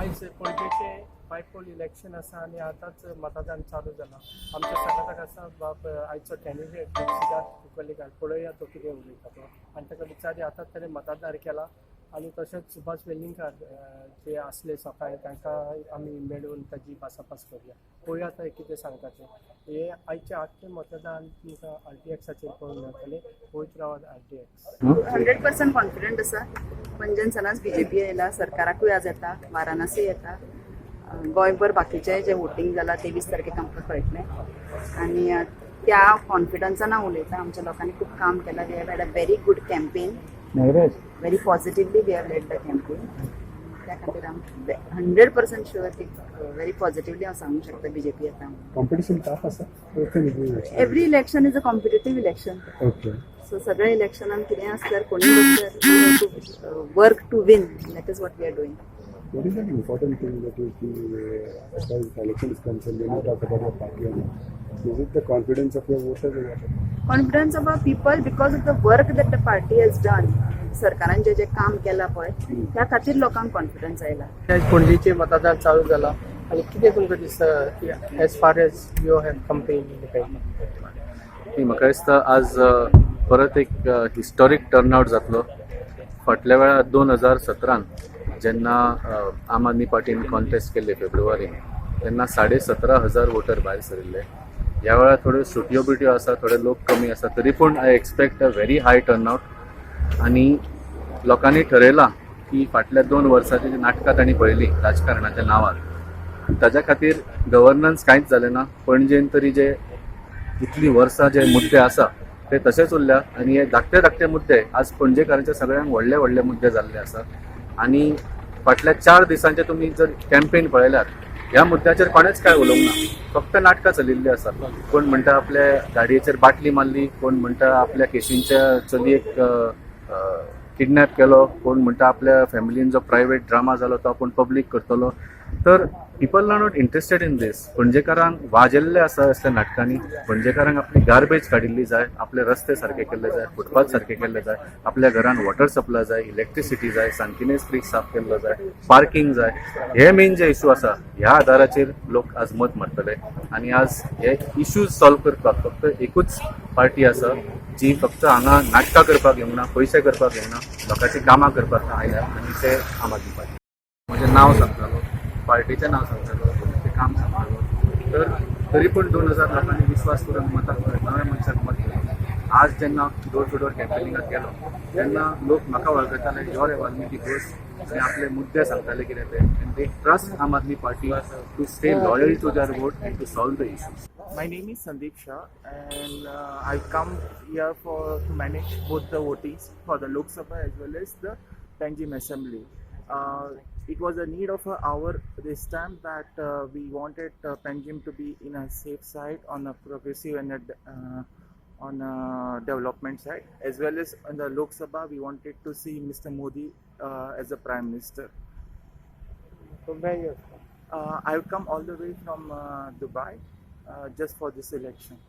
आयज पणजेचे bypoll election आसा आनी आतांच मतदान चालू जालां. आमच्या सांगाताक आसा बाब आयचो कॅन्डिडेट सिद्धार्थ कुंकळ्ळीकार. पळोवया तो कितें उलयता तो आनी ताका विचारया आतांच ताणें मतदान केलां. आनी तशेंच सुभाष वेलिंगकार जे आसले सकाळी, तांकां आमी मेळून ताजी भासाभास करुया. पळोवया आतां कितें सांगता तें. हे आयचें आख्खें मतदान तुमकां आरटीएक्साचेर पळोवंक मेळटलें. पळयत रावात आरटीएक्स. 100% कॉन्फिडंट आसा. पणजेन सदांच बीजेपी येयला, सरकाराकूय आज येता, वाराणसी येता, गोंयभर बाकीचे जे वोटींग जाला 23 तारखेक आमकां कळटलें. आनी त्या कॉन्फिडन्सान हांव उलयता. आमच्या लोकांनी खूब काम केलां. We have had a very good campaign, very positively we have led the campaign. त्या खातीर हांव 100% शुअर की व्हेरी पॉझिटिवली हांव सांगूंक शकता, बीजेपी येता म्हणून. कॉम्पिटिशन टफ आसा? Every election is a competitive election. So सगळ्या इलेक्शनान कितें आसल्यार, कोणूय बसल्यार, work to win. That is what we are doing. What is that important thing that you feel as far as the election is concerned, when you talk about your party or not? Is it the confidence of your voters or what? Confidence of our people because of the work that the party has done. सरकारान जे जे काम केलां पळय, त्या खातीर लोकांक confidence आयला. आयज पणजेचें मतदान चालू जालां आनी कितें तुमकां दिसता as far as you have campaign? न्ही, म्हाका दिसता आज परत एक हिस्टॉरीक टर्नआउट जातलो. फाटल्या वेळार 2017न जेन्ना आम आदमी पार्टीन कॉन्टेस्ट केल्ले फेब्रुवारीन, तेन्ना 17,500 वोटर भायर सरिल्ले. ह्या वेळार थोड्यो सुटयो बिटयो आसा, थोडे लोक कमी आसा, तरी पूण I expect a very high turnout. आनी लोकांनी ठरयलां की फाटल्या 2 वर्सांची जी नाटकां तांणी पळयलीं राजकारणाच्या नांवार, ताच्या खातीर गव्हर्नन्स कांयच जालें ना. पणजेन तरी जे इतलीं वर्सां जे मुद्दे आसा ते तशेच उरल्या आनी हे धाकटे धाकटे मुद्दे आज पणजेकारांच्या सगळ्यांक व्हडले व्हडले मुद्दे जाल्ले आसा. आनी फाटल्या 4 दिसांचे तुमी जर कॅम्पेन पळयल्यार, ह्या मुद्द्याचेर कोणेच कांय उलोवंक ना. फक्त नाटकां चलिल्लीं आसा. कोण म्हणटा आपल्या गाडयेचेर बाटली मारली, कोण म्हणटा आपल्या केसींच्या चलयेक किडनॅप केलो, कोण म्हणटा आपल्या फॅमिलीन जो प्रायवेट ड्रामा जालो तो आपूण पब्लीक करतलो. तर people are not interested in this. पणजेकारांक वाजेल्ले आसा असल्या नाटकांनी. पणजेकारांक आपली गार्बेज काडिल्ली जाय, आपले रस्ते सारके केल्ले जाय, फुटपाथ सारके केल्ले जाय, आपल्या घरान वॉटर सप्लाय जाय, इलेक्ट्रिसिटी जाय, सांतिनेज क्रीक साफ केल्लो जाय, पार्किंग जाय. हे मेन जे इशू आसा, ह्या आदाराचेर लोक आज मत मारतले. आनी आज हे इश्यूज सॉल्व करपाक फक्त एकूच पार्टी आसा, जी फक्त हांगा नाटकां करपाक येवंक ना, पयशे करपाक येवंक ना, लोकांची कामां करपाक आयल्या, आनी ते आम आदमी पार्टी. म्हजें नांव सांगतालो, पार्टीचें नांव सांगतालो, तें काम सांगतालो, तर तरी पूण 2000 लोकांनी विश्वास करून मतां नव्या मनशाक मत दिलें. आज जेन्ना डोर टू डोर कॅम्पेनिंगाक गेलो तेन्ना लोक म्हाका वळखताले, your Valmiki घोष, आनी आपले मुद्दे सांगताले कितें ते, and they trust Aam Aadmi Party to stay loyal to their vote and to solve the issues. My name is Sandeep Shah, and I come here for to manage both the votings for the Lok Sabha as well as the Panjim Assembly. It was a need of a hour this time that we wanted Panjim to be in a safe side, on a progressive and on a development side, as well as on the Lok Sabha. We wanted to see Mr. Modi as a Prime Minister. From where you have come? I've come all the way from Dubai just for this elections.